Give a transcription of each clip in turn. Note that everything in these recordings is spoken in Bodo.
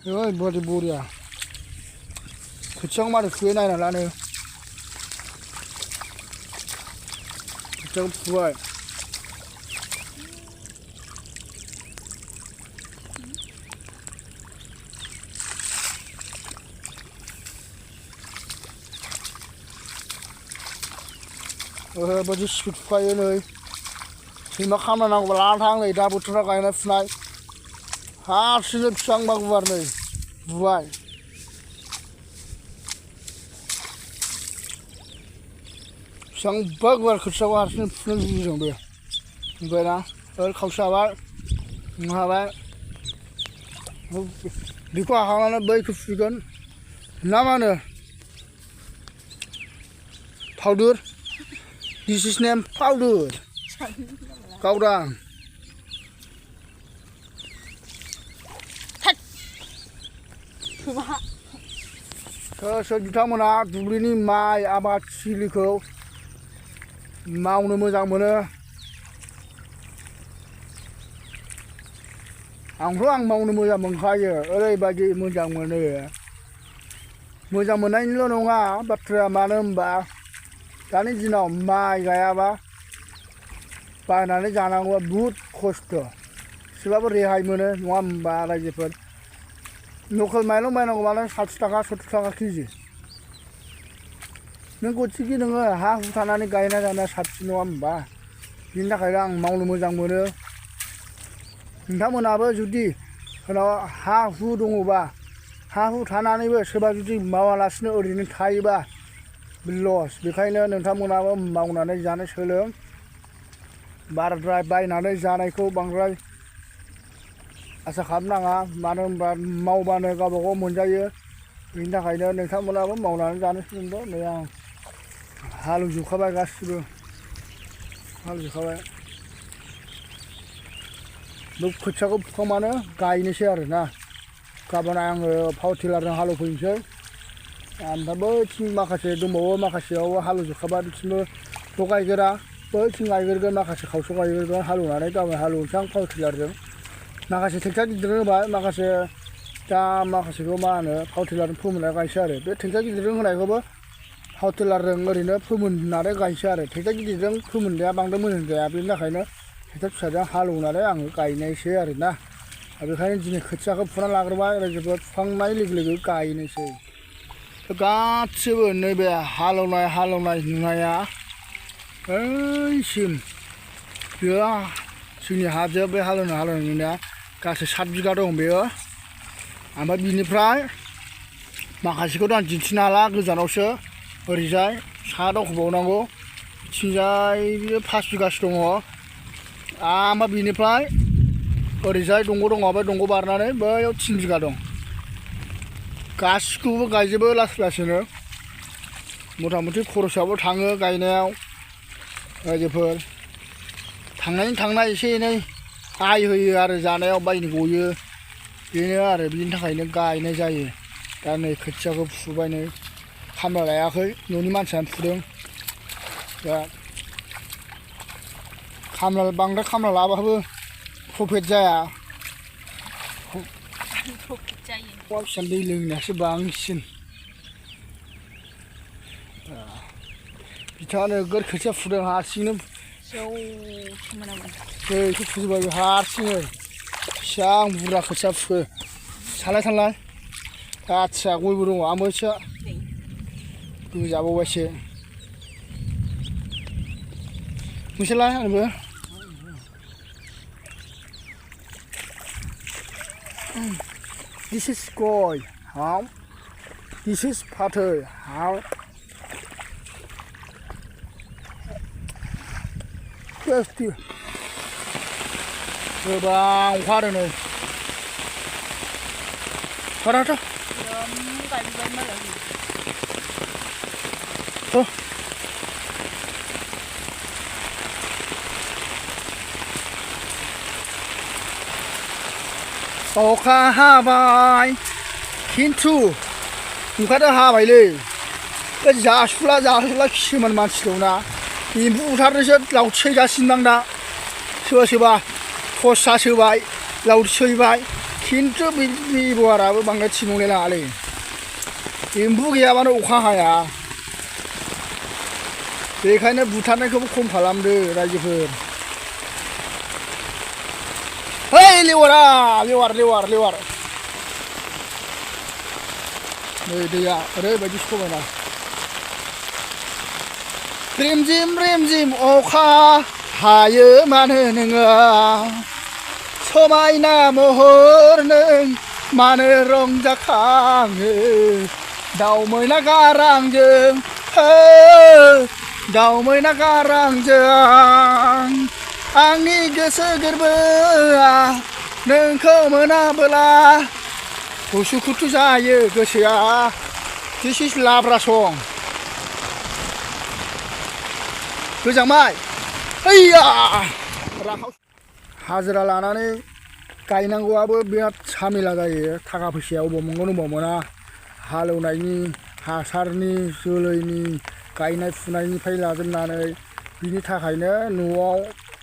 어이 뭐지 뭐야. 그쪽 말이 구해 나이나 나네. 그쪽 부활. 뭐지 시프트파이 네. 지금 खामानिनांगौ लाना थां नै दा बोथोरा गायनाय फुनाय हारसिंनो बिफां गुवार नै बुबाय बिफां गुवार खोथियाखौ हारसिंनो फुनो लुबैदों बे ओमफ्रायना ओरै खावसे हाबाय हाबाय बेखौ हाखांनानै बैखौ फुगोन ना मा होनो पाउडार दिस इज नेम पाउडार गावदां सोर बिथांमोना दुब्लिनि माइ आबाद थिलिखौ मावनो मोजां मोनो आंथ' आं मावनो मोजां मोनखायो ओरैबायदि मोजां मोनो मोजां मोननायनिल' नङा बाथ्राया मानो होनबा दानि दिनाव माइ गायाबा बायनानै जानांगौआ बुहुद खस्थ' एसेबाबो रेहाय मोनो नङा होनबा रायजोफोर लकेल माइरं बायनांगौबानो 60 थाखा 70 थाखा केजि नों गथिखि नोङो हा हु थानानै गायना जानाया साबसिन नङा होनबा बिनि थाखायनो आं मावनो मोजां मोनो नोंथांमोनाबो जुदि हा हु दङबा हा हु थानानैबो सोरबा जुदि मावालासिनो ओरैनो थायोबा लस बेखायनो नोंथांमोनाबो मावनानै जानो सोलों बाराद्राय बायनानै जानायखौ बांद्राय आसा खालामनाङा मानो होनबा मावबानो गावबा गाव मोनजायो बेनि थाखायनो नोंथांमोनाबो मावनानै जानो सोलोंदो नै आं हालेवजोबखाबाय गासिबो हालेवजोबखाबाय बे खोथियाखौ फुखांबानो गायनोसै आरोना गाबोन आङो पावार टिलारजों हालेवफैनोसै ओमफ्राय बैथिं माखासे दंबावो माखासेयाव हालेवजोबखाबाय बिथिंबो गायगोरा बैथिं गायगोरगोन माखासे खावसे गायगोरगोन हालेवनानै गाबोन हालेवनोसै आं पावार टिलारजों माखासे ट्रेक्टर गिदिरजों होबाय माखासे दा माखासेखौ मा होनो पावार टिलारजों फोमोननानै गायसै आरो बे ट्रेक्टर गिदिरजों होनायखौबो पावार टिलारजों ओरैनो फोमोननानै गायसै आरो ट्रेक्टर गिदिरजों फोमोननाया बांद्राय मोजां जाया बेनि थाखायनो ट्रेक्टर फिसाजों हालेवनानै आङो गायनायसै आरोना बेखायनो दिनै खोथियाखौ फुना लाग्रोबाय रायजोफोर फुखांनाय लोगो लोगो गायनोसै गासिबो नैबे हालेवनाय नुनाया ओइसिम बेयो जोंनि हाजों बे हालेवनाय नुनाया गासै 7 बिगा दं बेयो ओमफ्राय बिनिफ्राय माखासेखौथ' आं दिन्थिनो हाला गोजानावसो ओरैजाय साहा दावखोबावनांगौ बिथिंजाय 5 बिगासो दङ ओमफ्राय बिनिफ्राय ओरैजाय दंग' दङ बे दंग' बारनानै बैयाव 3 बिगा दं गासिखौबो गायजोबो लासै लासैनो मथा मथि खरसाबो थाङो गायनायाव रायजोफोर थांनाय एसे एनै आय होयो आरो जानायाव बायनो गयो बेनो आरो बिनि थाखायनो गायनाय जायो दा नै खोथियाखौ फुबाय नै खामला लायाखै न'नि मानसियानो फुदों दा बांद्राय खामला लाबाबो प्रफिट जाया फिसा दै लोंनायासो बांसिन बिथाङा नोगोर खोथिया फुदों हारसिंनो दैखौ फुजोबबाय हारसिङै बेसेबां बुरजा खोथिया फुयो सालाय आदसा गयबो दङ आंबोसो गोजाबावबायसो नोंसोरलाय आंबो This is goi, how? This is fathey, how? गोबां अखा हादों नै बाराथ' अखा हाबाय खिन्थु अखाथ' हाबायलै बे जासुला खिसोमोन मानसि दंना एम्फौ बुथारनोसो लावथि सैगासिनो दां दा सोरबा खसा सोबाय लावथि सैबाय खिन्थु बेबहाराबो बांद्राय थिग नंलाय लाङालै एम्बु गैयाबानो अखा हाया बेखायनो बुथारनायखौबो खम खालामदो रायजोफोर है लेवारा लेवार लेवार लेवार नै दैया ओरैबायदि समायना रिमझिम अखा हायो मानो नोङो समायना महर नों मानो रंजाखाङो दाउ मैना गारांजों दाउ मैना गारांजों आंनि गोसो गोरबोआ नोंखौ मोनाबोला उसुखुथु जायो गोसोआ दिस इज लाब्रा सं गोजांबाय हैया हाजिरा लानानै गायनांगौआबो बिराद सामेला जायो थाखा फैसाया अबाव मोनगोन अबाव मोना हालेवनायनि हासारनि जोलैनि गायनाय फुनायनिफ्राय लाजोबनानै बिनि थाखायनो न'आव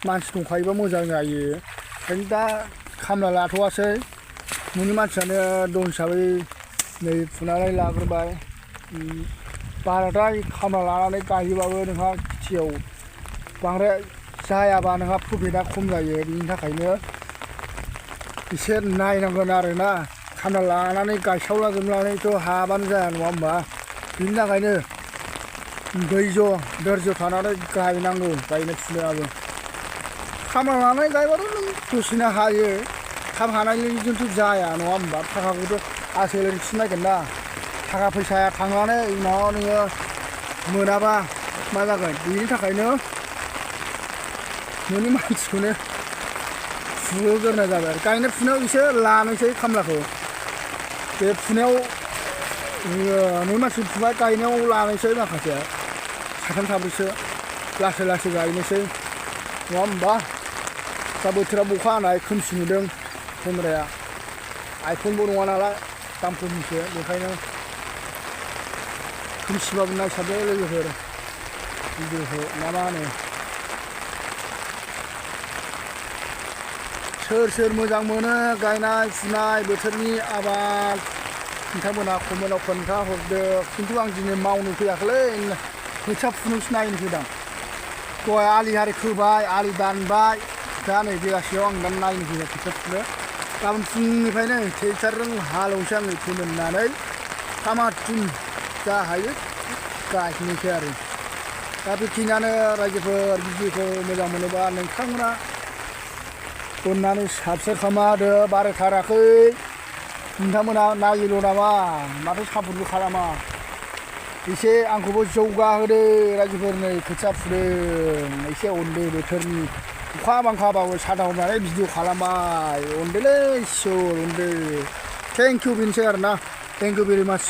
मानसि दंखायोबा मोजां जायो ओंखायनो दा खामला लाथ'वासै न'नि मानसियानो दं हिसाबै नै फुनानै लाग्रोबाय बाराद्राय खामला लानानै गायोबाबो नोंहा खेथियाव बांद्राय जायाबा नोंहा प्रफिटआ खम जायो बिनि थाखायनो एसे नायनांगोन आरोना खामला लानानै गायसावला जोबनानैथ' हाबानो जाया नङा होमबा बिनि थाखायनो धैर्य थानानै गायनांगौ गायनाय फुनायाबो खामला लानानै गायबाथ' नों दसेनो हायो थाब हानायजोंथ' जाया नङा होमबा थाखाखौथ' आसोल खिनायगोन ना थाखा फैसाया थांनानै उनाव नोङो मोनाबा मा जागोन बिनि थाखायनो न'नि मानसिखौनो फुहोग्रोनाय जाबाय आरो गायनाय फुनायाव एसे लानोसै खामलाखौ बे फुनायाव न'नि मानसि फुबाय गायनायाव लानोसै माखासे साथाम साब्रैसो लासै लासै गायनोसै नङा होमबा दा बोथोराव अखा हानाय खोमसि नुदों केमेराया आइफनबो नङा नालाय दाम खमनिसो बेखायनो खोमसिबाबो नायसाबदो लोगोफोर भिडिअखौ ना मा होनो सोर मोजां मोनो गायनाय फुनाय बोथोरनि आबाद नोंथांमोनहा कमेन्टआव खोन्थाहरदो खिन्थु आं दिनै मावनो फैयाखैलै खोथिया फुनोसो नायनो फैदों दहाय आलि आरि खोबाय आलि दानबाय दा नै बेलासियाव आं दा नायनो फैबाय खोथिया फुनो गाबोन फुंनिफ्रायनो ट्रेक्टरजों हालेवनोसै आङो फोमोननानै थामाथुम जा हायो गायनोसै आरो दा बेखिनियानो रायजोफोर भिडिअखौ मोजां मोनोबा नोंथांमोना अननानै साबस्क्राइब खालामदो बारायथाराखै नोंथांमोना नायोल' नामा माथो सापर्टबो खालामा एसे आंखौबो जौगाहोदो रायजोफोर नै खोथिया फुदों एसे अनदो बोथोरनि अखा बांखा हाबाबो साथा हमनानै भिडिअ खालामबाय अनदोलै इसोर अनदो थेंक इउ बेनोसै आरोना थेंक इउ भेरि माच